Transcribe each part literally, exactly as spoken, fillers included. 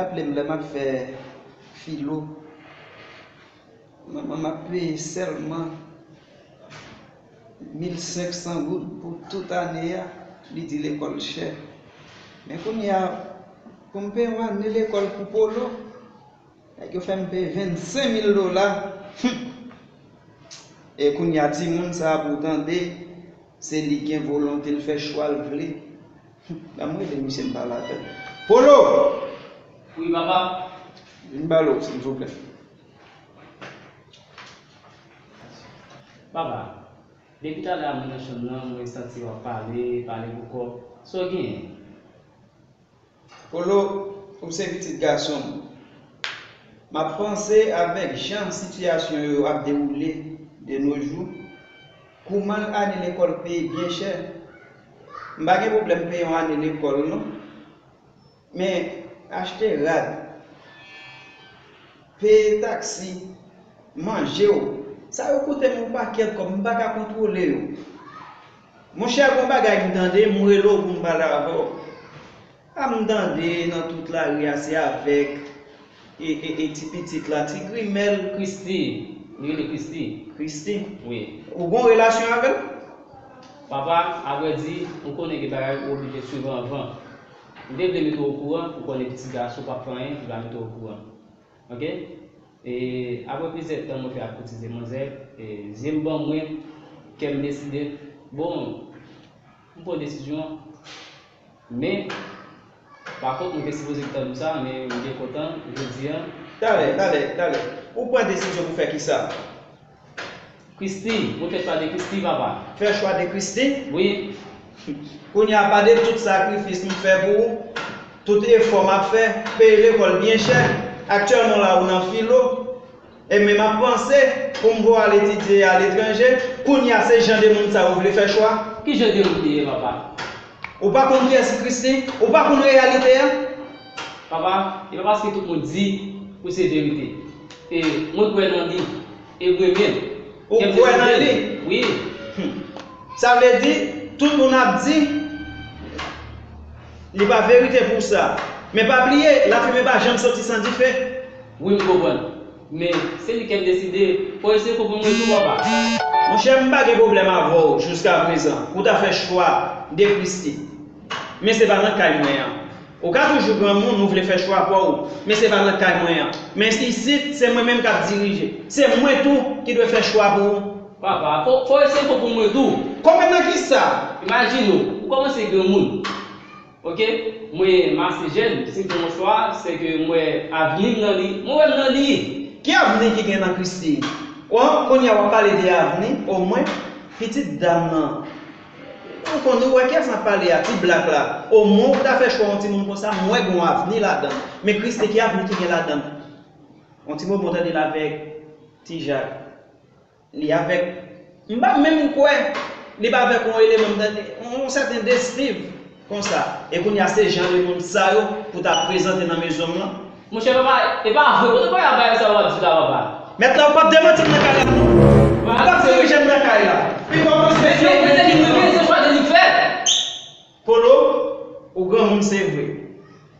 Raple m lè m ap fè filo, manman m ap peye sèlman mil senk san goud pou tout ane a, li di lekòl chè. Men kounye a, pou m peye yon ane lekòl pou Polo, nèg yo fè m peye vennsenk mil dola. E kounye a, timoun sa a pou w tande, se li gen volonte, l fè chwa l vle. Ban m rele misye, m pale avè l. Polo! Wi, papa. Vin pale w, silvouplè. Papa, depi talè a mwen nan chanm nan, mwen santi w ap pale, pale pou kò. Sa w genyen? Polo, ou se pitit gason m. M ap panse avèk jan sitiyasyon yo ap dewoule de nos jours, kouman ane lekòl peye byen chè. M pa gen pwoblèm peye yon ane lekòl non. Men achte rad, peye taksi, manje w, sa yo koute m yon pakèt kòb, m pa ka kontwole yo. Monchè, gon bagay m tande, m rele w pou m pale avè w. A m tande nan tout lari a, se avèk e, e, e ti pitit la, ti grimèl. Christy, li rele Christy. Christy? Wi. Ou gon relasyon avè l? Papa, avrèdi, ou konnen gen bagay ou oblije swiv anvan. M te vle mete w okouran, ou konnen pitit gason p ap fè anyen, li va mete w okouran. Oke? E apre plizyè tan mwen fè ap koutize manzè, e zye m ban mwen, kè m deside, bon, m pran desizyon an. Men, pa kont, mwen te sipoze tann sa, men m byen kontan, jodi a. Talè, talè, talè. Ou pran desizyon pou fè kisa? Christy, mwen fè chwa de Christy, papa. Fè chwa de Christy? Wi. Kounye a, pa de tout sakrifis m fè pou ou, tout efò m ap fè, peye lekòl byen chè. Aktyèlman la, ou nan filo. E men m ap panse pou m voye w al etidye aletranje. Kounye a, se jan de moun sa ou vle fè chwa? Ki jan de moun li ye, papa? Ou pa konn kiyès Christy? Ou pa konn reyalite a? Papa, e pa paske tout moun di ou se verite. E mwen kwè nan li. E vre menm. Ou kwè nan li? Wi. Hmm. Sa vle di, tout moun ap di, li pa verite pou sa. Men pa bliye, lafimen pa janm soti san dife. Wi, m konprann. Men, se li kè m deside. Fò eseye konprann mwen tou, papa. Monchè, m pa gen pwoblèm avè w jiskaprezan. Ou ta fè chwa de Christy. Men se pa nan kay mwen an. Ou ka toujou granmoun, ou vle fè chwa pa w, men se pa nan kay mwen an. Men isit, se mwen menm k ap dirije. Se mwen tou ki dwe fè chwa pou ou. Papa, fò, fò eseye konprann mwen tou. Konprann nan kisa? Imajine w, ou kòmanse granmoun. Oke? Mwen, m ase jèn, si m fè yon chwa, se ke m wè avni m nan li. Mwen wè m nan li. Ki avni ki gen nan Christy? Bon, kounye a w ap pale de avni, omwen, pitit dam nan. Ou konn, ou wè kiyès m ap pale a, ti blak la. Omwen ou ta fè chwa yon timoun konsa, m wè gen yon avni ladan l. Men Christy, ki avni ki gen ladan l? Yon ti moman w tande l avèk Ti Jak. Li avèk, m pa menm kwè li pa avèk yon eleman, m tande yon sèten de Steve konsa. E kounye a, se jan de moun sa yo pou ta prezante nan mezon m lan. Monchè, papa, e pa vre. Kote papa bay sa w ap di la, papa? Mèt la, ou p ap demanti m nan kay la non. Ou p ap dirije m nan kay la. Pi kòmanse. Men, men, men se li mwen, men se chwa de li fè. Polo, ou granmoun se vre.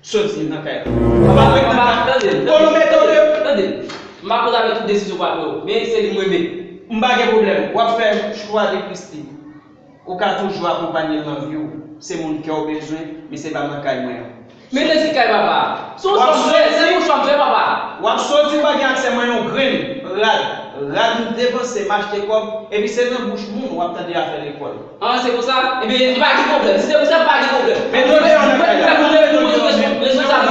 Soti nan kay la. Papa, papa, tande, Polo, mete w deyò. Tande. M pa konn avèk tout desizyon papa yo, men se li mwen menm. M pa gen pwoblèm. W ap fè chwa de Christy. Ou ka toujou akonpanye l nan vi w. Se moun kè w bezwen, men se pa nan kay mwen an. Men rete kay papa. Se yon chwa m fè, se yon chwa m fè, papa. W ap soti, ou pa gen aksè mwen yon grenn rad. Rad m depanse, m achte kòb, epi se nan bouch moun w ap tande afè lekòl. Ah, se konsa? Ebyen, li pa gen pwoblèm. Si se konsa, pa gen pwoblèm. Mete w deyò nan kay la. Mete w deyò. Ou pa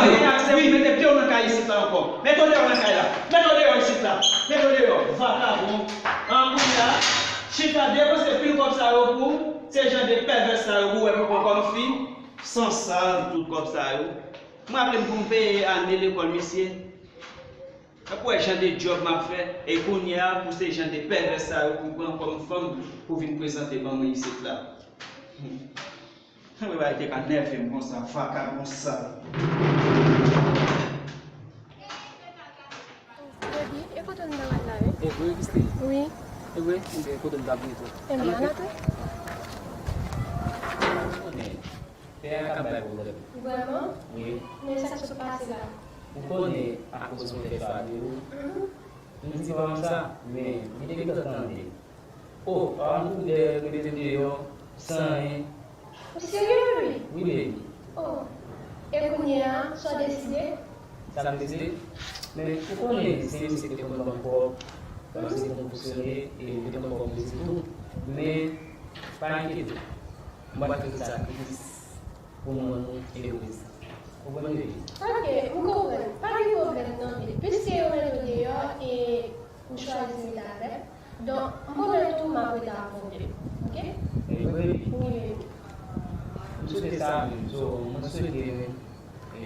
gen aksè pou mete pye w nan kay isit la ankò. Mete w deyò nan kay la. Mete w deyò isit la. Mete w deyò. Vakabon. Ah, kounye a, chita depanse pil kòb sa yo pou se jan de pèvès sa yo pou wè pou pran kòm fi. Sansal, tout kòb sa yo. M raple m pou m peye ane lekòl misye. Ap wè jan de djòb m ap fè, e kounye a, pou se jan de pèvès sa yo pou pran kòm fanm pou vin prezante ban mwen isit la. Hmm. Mwen pa te ka nève m konsa, vakabon sal. Baby, e kote n ta pral la, wi? E vre, Christy? Wi. E vre? Ebyen, kote n ta vle tou? Ebyen, ann antre. Konnen, tè a ka bay pwoblèm. Vrèman? Wi. Men sa k sot pase la? Ou konnen akoz mwen fè fade ou. M di pa m sa, men li te gentan tande. O, pa m kouri dèyè l, mete m deyò, san anyen. Ou serye, baby? Wi, baby. O, e kounye a, sa w deside? Sa m deside? Men, ou konnen, se misye ki te konn ban m kòb, ban m se konpozisyonnen, e li te konn ban m kòb mwen tou. Men, pa enkyete w. M pral fè tout sa plis pou mwen nou egoyis. Ou konprann, baby? Ok, m konprann. Pa gen pwoblèm non, baby. Piske yo mete w deyò e ou chwazi rete avè m, donk, m pwomèt ou m ap rete avè w, baby. Ok? E vre, baby? Wi, baby. M swete sa menm, so, mwen swete menm, e,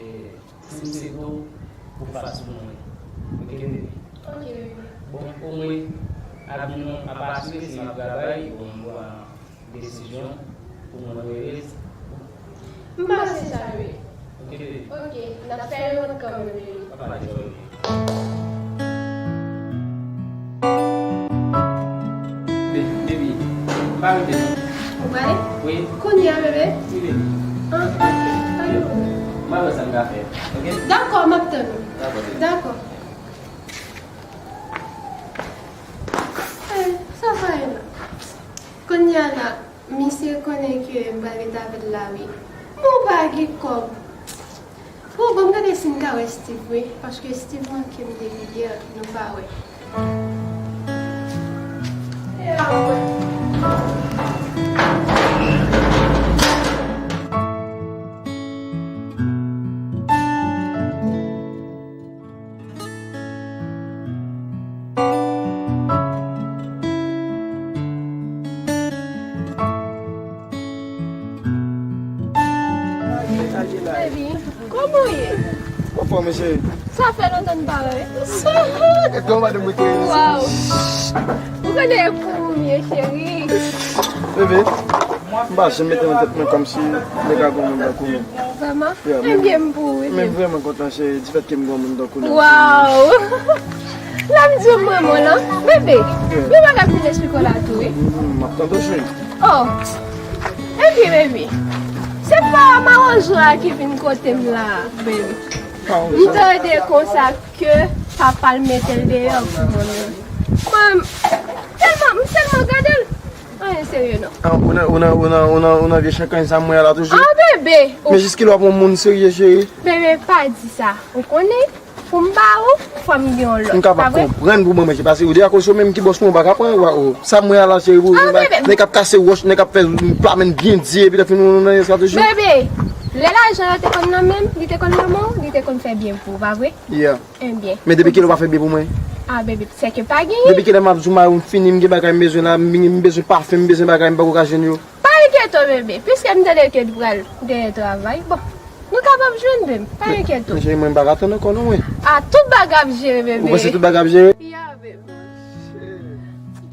si m se tou, ou fas pou mwen. Ok, baby? Ok, baby. Bon, omwen, abi nou ap asire si m ap travay, bon, m pran desizyon pou mwen nou erez. M panse sa, wi. Ok, baby. Ok, n ap fè yon lòt kanmenm, baby. Pa pale twò, baby. Baby, baby, m pa rete non. Ou prale? Wi. Kounye a, bebe? Wi, baby. Ah, ok. Pa gen pwoblèm. M a wè sa m ka fè, ok? Dakò, m ap tann ou. Dakò, baby. Dakò. Eh, sa pa ye la. Kounye a la, misye konnen ke m pral rete avè l la, wi. Bon, pa gen kòb. Bon, ban m gade si m ka wè Steve, wi. Paske Steve manke m depi yè, nou pa wè. E a wè. Baby, kòman w ye? Mwen fò, mesye. Sa fè lontan n pa wè. Sa, gade kòman madanm mwen te ye, mesye. Waw. Ou konnen e pou ou m ye, cheri. Bebe, m pa janm mete nan tèt mwen kòmsi mwen ka gen yon moun tankou nou. Vrèman? Yeah, men, ebyen, m pou ou, men m vrèman kontan, cheri, difèt ke m gen yon moun tankou nou. Waw! Lè m di w m renmen w lan, bebe, yeah, gen bagay m vin eksplike w la tou, wi. Mm, m ap tande w, cheri. Oh! Ebyen, bebe, se pa mawozo a ki vin kote m la, bebe. Mawozo? M tande konsa ke papa l mete l deyò pou mwen menm. Mwen, tèlman, m tèlman gade l. Anyen serye non. Ah, ou nan, ou nan, ou nan, ou nan, ou nan vye chankanj sa m wè a la toujou? Ah, bebe! Men jiskilè w ap yon moun serye, cheri? Bebe, pa di sa. Ou konnen, pou m ba ou, fò m gen yon lòt. M kapab konprann pou mwen, mesye, paske ou de akoz yo menm ki bòs mwen, ou pa ka pran, wa, o. Sa m wè a la, cheri, pou nèg ap kase wòch, nèg ap fè pla men byen di, epi lè fini, ou nan estrateji. Bebe, lè lajan yo te konn nan men m, li te konn nan men w, li te konn fè byen pou ou, pa vre? Yeah. Ebyen. Men depi kilè w pa fè byen pou mwen? Ah, bebe, sèke pa genyen. Depi kilè m ap di w mari w m fini, m gen bagay m bezwen la, m, m bezwen pafen, m bezwen bagay, m pako ka jwenn yo? Pa enkyete w, bebe, piske m tande ke w pral dèyè travay, bon, nou kapab jwenn, bebe, pa enkyete w. Men cheri, mwen m pa ka tann ankò non, mwen. Ah, tout bagay ap jere, bebe. Ou panse tout bagay ap jere? Yeah, bebe.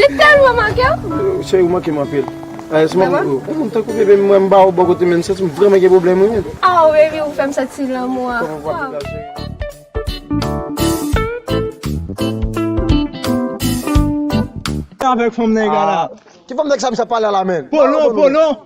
Li tèlman manke w. Cheri, ou manke m anpil. Eh, se mwen, ou, ou moun tankou bebe, mwen m ba ou bò kote, men m santi m vrèman gen pwoblèm, wi. Ah, bebe, ou fè m santi lanmou a. Kòman w ap viv la, cheri? Avèk fanm nèg la. Ah, ki fanm nèg sa misye ap pale a la, menn? Polon, Polon.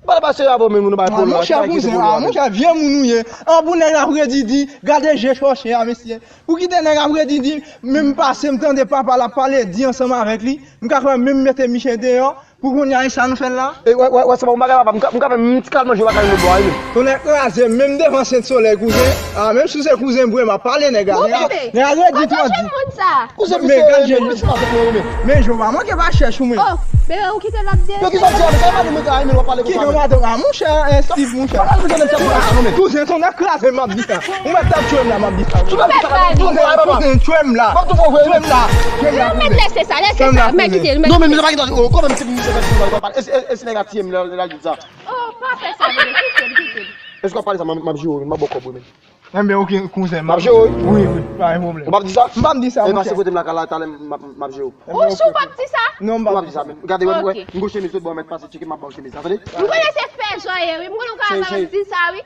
Pale pa seri avè w menm, nou bay Polon. Ah, monchè, kouzen, ah, monchè, vye moun ou ye. An pou nèg la ap redidi, gade je chòche a, mesye. Ou kite nèg ap redidi, menm pase m tande papa l ap pale di ansanm avèk li. M ka kwè menm mete miche deyò. Pou kounye a, e sa nou fè l la? E, wè, wè, wè, se pa yon bagay papa, m ka, m ka fè menm ti kal manje lakay nou bò a, wi. Tonnè kraze, menm devan Sent Solèy, kouzen. Ah, menm si w se kouzen m vre, m ap pale nèg la. Nèg la redi twa di. Kouzen, men gad je, men je w pa manke pa chèch ou menm. Oh, bebe, ou kite l ap deye. Yo, ki sa w di a, men sa pa li mwen ka, men w ap pale konsa. Ki nan madan, ah, monchè, eh, Steve, monchè. Kouzen, tonnè kraze, m ap di sa. Ou mèt ap tchwe m la, m ap di sa. Kouzen, kouzen, tchwe m la. Tchwe m la, tchwe m la, kouzen. Lèse sa, lèse sa, mèt kite l, mèt kite l. Non, men misye pa gen dwa, oh, kòman misye, misye fè sa, e, e, e si nèg la tiye m lè, lè l di sa? Oh, pa fè sa, bebe, kite l, kite l. Èske w ap pale sa, m, m ap jere w, m ap ba w kòb, wi, men. Enben, oke, kouzen, m ap jere w, wi. Wi, wi, pa gen pwoblèm. Ou p ap di sa? M p ap di sa, monchè. E pase kote m lakay la, talè m ap, m ap jere w. Ou sou p ap di sa? Non, m p ap di sa. Gade, wè, wè, m gon chemiz tout bon, mèt pase tcheke, m ap ba w chemiz la, tande? M konnen se pèz ou ye, wi, m konnen ou ka pa di sa, wi.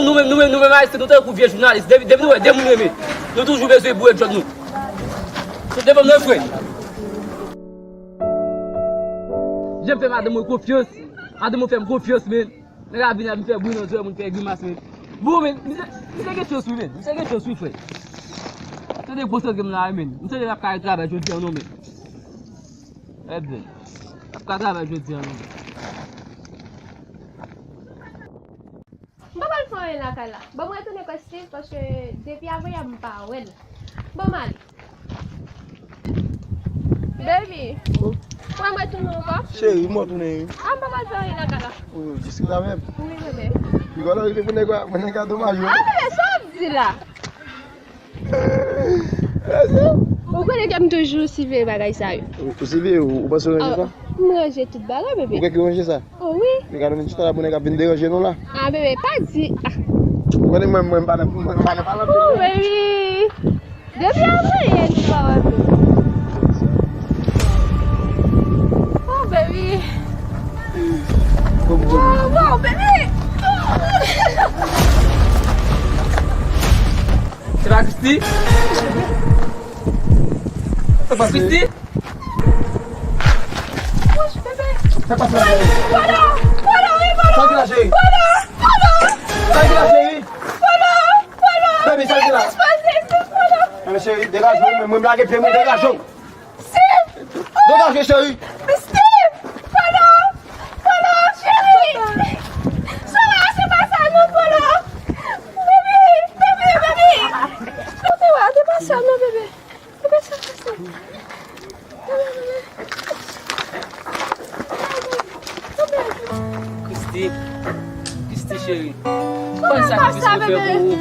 Nou menm, nou menm, nou menm Ayisyen, nou tankou vye jounalis. Depi, depi nou wè de moun renmen, nou toujou bezwen boure djòl nou. Se devan mwen, frè. Jan m fè madanm mwen konfyans. Madanm mwen fè m konfyans, men. Nèg la vin ap fè bri nan zòrèy moun, fè grimas, men. Bon, men, misye, misye gen chans, wi, men. Misye gen chans, wi, frè. Tande gwo sòs gen m la, men. Misye gen ap ka travay jodi an, non, men. Ebyen, ap ka travay jodi an, non. M pa pral fè anyen lakay la. Ban m retounen kwè Steve, paske depi avanyè m pa wè l. Ban m ale. Baby, wè m retounen ankò? Cheri, m retounen wi. A, m pa pral fè anyen lakay la. Ou jis la menm? Wi, bebe. Pi gwo lè rive pou nèg la, pou nèg la domaj ou. A, bebe, sa w ap di la? Ou konnen ke m toujou siveye bagay sa yo. Ou, ou siveye, ou, ou panse ou ranje sa? M ranje tout bagay, bebe. Ou kwè ke ou ranje sa? Oh wi. Men gade menm chita la pou nèg ap vin deranje nou la. A, bebe, pa di. A. Ou konnen mwen, mwen pa nan, mwen pa nan pale anpil. Oh, baby. Depi avanyè nou pa wè, bebe. Oh, baby. Oh, wow, baby. Se pa Christy? Se pa Christy? Wouch, bebe. Sa k pase la, cheri? Polo, polo, wi, polo. Sa k gen la, cheri? Polo, polo. Sa k gen la, cheri? Polo, polo. Baby, sa k gen la? Polo. Enben, cheri, degaje w, mwen, mwen lage pye m, degaje w. Steve! Degaje, cheri. Steve! Polo! Polo, cheri! Sora, se pa sa non, Polo! Baby! Baby, baby! Kote w a? Se pa sa non, bebe. Se pa sa, se pa sa. Christy, Christy cheri, pa wè sakrifis mwen fè pou ou.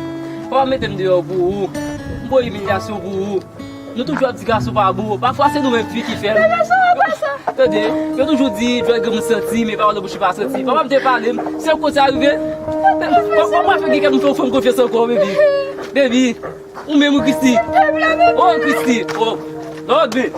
Pa mete m deyò pou ou. M pran imilyasyon pou ou. Nou toujou ap di gason pa bon. Pafwa se nou menm fi ki fè l. Bebe, sa va pa sa. Tande, yo toujou di djòl granmoun santi, men pawòl nan bouch li pa santi. Papa m te pale m, se konsa rive. Kòman fè gen kè m fè yon fanm konfyans ankò, baby? Baby, ou menm wi, Christy. Oh, Christy. Oh, Lord, baby.